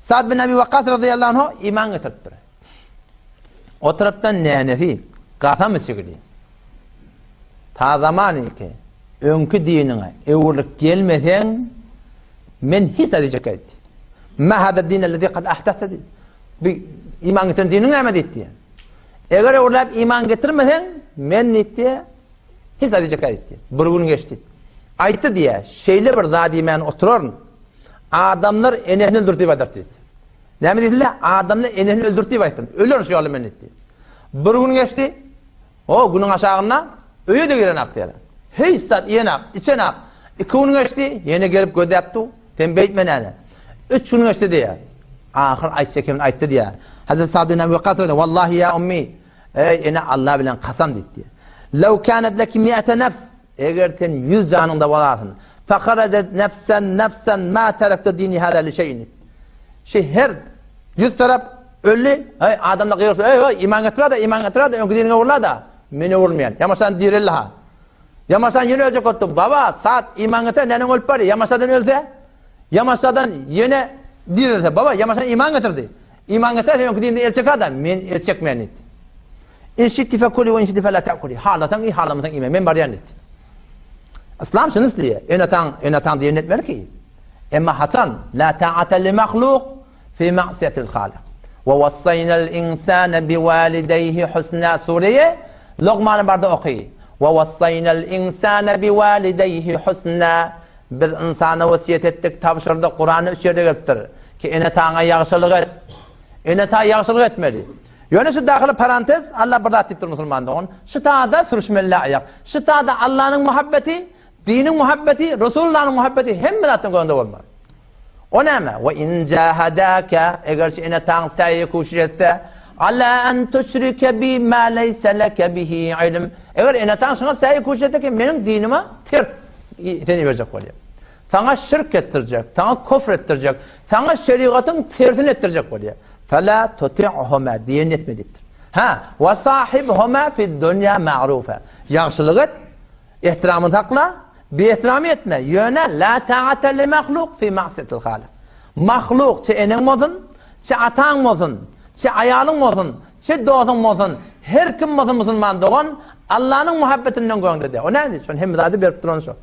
Sa'd bin Abi Waqqas radıyallahu anhu iman getiripdir. O tarapdan nänesi gasam içigdi. Ta zaman ki öňki diniňe öwrülip gelmeseň men hiç zat diýjek aýtdy. Ma hada din allazi kad ahdatha diýdi. Bu iman getiren diniň näme diýdi. Eger öwrülip iman getirmeseň men diýdi hiç zat diýjek aýtdy. Bir gün geçdi. Aýtdy diýe, şeýle bir zat diýmän oturaryn. Adamlar enesini öldürdi diýip aýdar diýdi. Näme diýdiler? Adamlar enesini öldürdi diýip aýtdym. Öler şu ýaly men diýdi. Bir gün geçdi. O günüň aşagynda öýe-de girenak diýýär. Hiç zat iýenak, içenak. Iki gün geçdi, ýene gelip gözläp dur. Sen beýtme näne. Üç gün geçdi diýýär. Ahyr aýtjak kemini aýtdy diýýär. Hazreti Sa'd bin Abi Waqqas Wallahi ýa ummi, eý ene Allah bilen kasam diýdi. Law kanat laki mi'ata nafs Eger sen ýüz janyňda bolasyn. Faharajat nefsen nefsen ma terekte dini hada li şeýin. Şi her ýüz tarap öldi, eý adamlar gygyrsa, eý eý iman getirada, iman getirada, öňki diniňe öwrülada. Men öwrülmeýän. Ýamaşan direldi ha. Ýamaşan ýene öljek bolupdy. Baba, saat iman getir, näneň ölüp barýar. Ýamaşadan ölse, Ýamaşadan ýene direlse, baba, Ýamaşan iman getirdi. Iman getirse öňki dininden el çeker-de, men el çekmeýän diýdi. In şi'ti fekuli we in şi'ti fela te'kuli. Halasaň iý, halamasaň iýme. Men barýan diýdi. Yslam şuny isleýär. Ene-ataň, ene-ataň diýenini etmeli ki. Emma haçan la ta'ata li mahluk fi ma'siyatil halik. We wassaýnal insana biwalidayhi husna sureýe Lukmany barda oky. We wassaýnal insana biwalidayhi husna. Biz ynsana wesýet etdik, tabşyrdyk, Kuranda üç ýerde gelipdir. Ki ene-ataňa ýagşylyk et. Ene-ata ýagşylyk etmeli. Ýöne şu dahyly parantez, Allah bir zat diýipdir musulman dogan. Şu tada sürüşmeli aýak. Şu tada Allanyň muhabbeti, diniň muhabbeti, Resulullanyň muhabbeti hemme zatdan göňde bolmaly. O näme? We in jahadaka eger şu ene-ataň säýi kuşuş etse, ala an tuşrike bi ma leýse leke bihi ilm. Eger ene-ataň şuňa säýi kuşuş etse ki meniň dinime ters seni berjek bolýar. Saňa şirk etdirjek, saňa kufr etdirjek, saňa şerigatyň tersini etdirjek bolýar. Fela tuti'huma diýen etme diýipdir. Ha, wa sahibhuma fid dunýa ma'rufa. Ýagşylyk et, ehtiramyny sakla, biehtiramy etme. Ýöne la ta'ata li mahluk fi ma'siyatil halik. Mahluk çe eneň bolsun, çe ataň bolsun, çe aýalyň bolsun, çe dostuň bolsun, her kim bolsun musulman dogan, Allanyň muhabbetinden göňde de. O näme diýip, şony hemme zady berip duran şo.